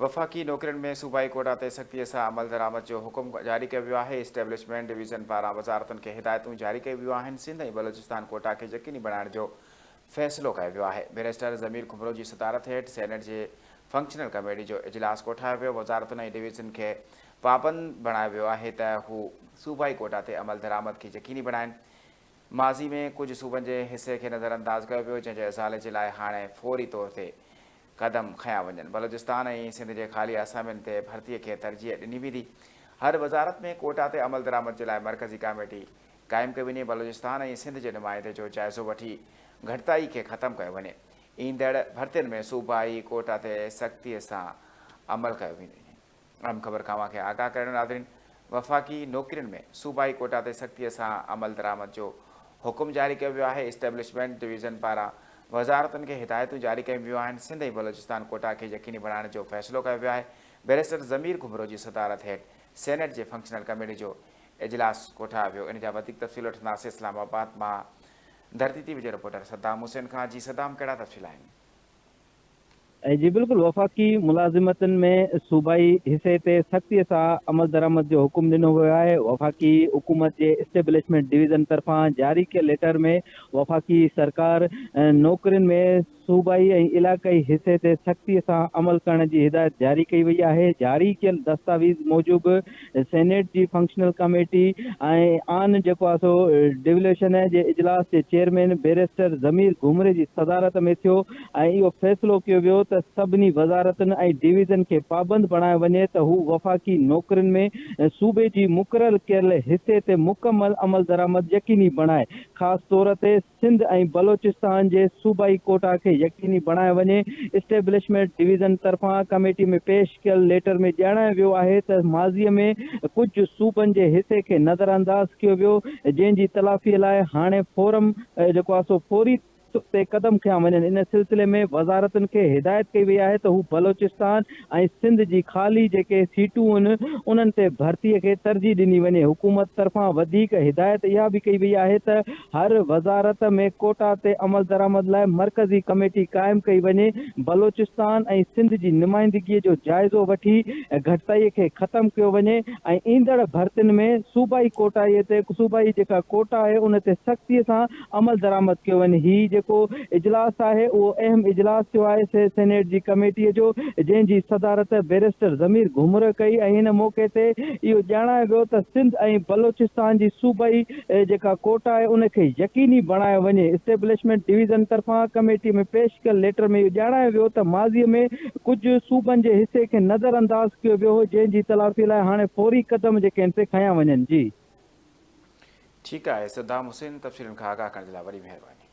وفاقي نوڪرين ۾ صوبائي ڪوٽا تي سختيء سان عملدرآمد جو حڪم جاري ڪيو ويو آهي، اسٽيبلشمينٽ ڊويزن پاران وزارتن کي هدايتون جاري ڪيون ويون آهن، سنڌ ۽ بلوچستان ڪوٽا کي يقيني بڻائڻ جو فيصلو ڪيو ويو آهي، بئريسٽر ضمير گهمرو جي صدارت هيٺ سينيٽ جي فنڪشنل ڪميٽي جو اجلاس ڪوٺايو ويو، وزارتن ۽ ڊويزن کي پابند بڻايو ويو آهي ته هو صوبائي ڪوٽا تي عملدرآمد کي يقيني بڻائين، ماضي ۾ ڪجهه صوبن جي حصي کي نظرانداز ڪيو ويو، جنهن جي ازالي جي لاء هاڻي فوري طور تي قدم کنيا وڃن. بلوچستان ۽ سنڌ جي خالي آسامين تي ڀرتي کي ترجيح ڏني ويندي. هر وزارت ۾ ڪوٽا تي عملدرآمد جي لاء مرڪزي ڪاميٽي قائم ڪئي وڃي. بلوچستان ۽ سنڌ جي نمائندي جو جائزو وٺي گهٽتائي کي ختم ڪيو وڃي. ايندڙ ڀرتين ۾ صوبائي ڪوٽا تي سختي سان عمل ڪيو وڃي. اهم خبر کان اوهان کي آگاهه ڪرڻ ناظرين وفاقي نوڪرين ۾ صوبائي ڪوٽا تي سختي سان عملدرآمد جو حڪم جاري ڪيو ويو آهي، اسٽيبلشمينٽ ڊويزن پاران وزارتن کي هدايتون جاري ڪيون ويون آهن، سنڌ ۽ بلوچستان ڪوٽا کي يقيني بڻائڻ جو فيصلو ڪيو ويو آهي، بئريسٽر ضمير گهمرو جي صدارت هيٺ سينيٽ جي فنڪشنل ڪميٽي جو اجلاس ڪوٺايو ويو، ان جا وڌيڪ تفصيل وٺنداسين اسلام آباد مان ڌرتي ٽي وي جي رپورٽر صدام حسين کان، جي صدام ڪهڙا تفصيل آهن؟ جي بلڪل وفاقي ملازمتن ۾ صوبائي حصي تي سختي سان عملدرآمد جو حڪم ڏنو ويو آهي، وفاقي حڪومت جي اسٽيبلشمينٽ ڊويزن طرفان جاري ڪيل ليٽر ۾ وفاقي سرڪار نوڪرين ۾ صوبائي ۽ علائقائي حصي تي سختي سان عمل ڪرڻ جي هدايت جاري ڪئي وئي آهي، جاري ڪيل دستاويز موجب سينيٽ جي فنڪشنل ڪميٽي ۽ آن جيڪو آهي سو ڊيوليوشن جي اجلاس جي چيئرمين بئريسٽر ضمير گهمري جي صدارت ۾ ٿيو ۽ اهو فيصلو ڪيو ويو ته سڀني وزارتن ۽ ڊويزن کي پابند بڻايو وڃي ته هو وفاقي نوڪرين ۾ صوبي جي مقرر ڪيل حصي تي مڪمل عملدرآمد يقيني بڻائي خاص طور تي سنڌ ۽ بلوچستان جي صوبائي ڪوٽا کي يقيني بڻايو وڃي، اسٽيبلشمينٽ ڊويزن طرفان ڪميٽي ۾ پيش ڪيل ليٽر ۾ ڄاڻايو ويو آهي ته ماضي ۾ ڪجهه صوبن جي حصي کي نظرانداز ڪيو ويو جنهن جي تلافي لاء هاڻي فورم جيڪو آهي سو فوري تي قدم کنيا وڃن، ان سلسلي ۾ وزارتن کي هدايت ڪئي وئي آهي ته هو بلوچستان ۽ سنڌ جي خالي جيڪي سيٽون آهن انهن تي ڀرتي کي ترجيح ڏني وڃي، حڪومت طرفان وڌيڪ هدايت اها به ڪئي وئي آهي ته هر وزارت ۾ ڪوٽا تي عملدرآمد لاء مرڪزي ڪميٽي قائم ڪئي وڃي، بلوچستان ۽ سنڌ جي نمائندگي جو جائزو وٺي گهٽتائي کي ختم ڪيو وڃي ۽ ايندڙ ڀرتين ۾ صوبائي ڪوٽائي تي صوبائي جيڪا ڪوٽا آهي ان تي سختي سان عملدرآمد ڪيو وڃي. هي جيڪو اجلاس آهي اهو اهم اجلاس ٿيو آهي سي سينيٽ جي ڪميٽي جو جنهن جي صدارت بئريسٽر ضمير گهمرو ڪئي ۽ ان موقعي تي اهو ڄاڻايو ويو ته سنڌ ۽ بلوچستان جي صوبائي جيڪا ڪوٽا آهي ان کي يقيني بڻايو وڃي. اسٽيبلشمينٽ ڊويزن طرفان ڪميٽي ۾ پيش ڪيل ليٽر ۾ اهو ڄاڻايو ويو ته ماضي ۾ ڪجهه صوبن جي حصي کي نظر انداز ڪيو ويو هو جنهن جي تلافي لاء هاڻي فوري قدم جيڪي آهن سي کنيا وڃن. جي. ٺيڪ آهي صدام حسين تفصيلن کان آگاهه ڪرڻ جي لاء وڏي مهرباني.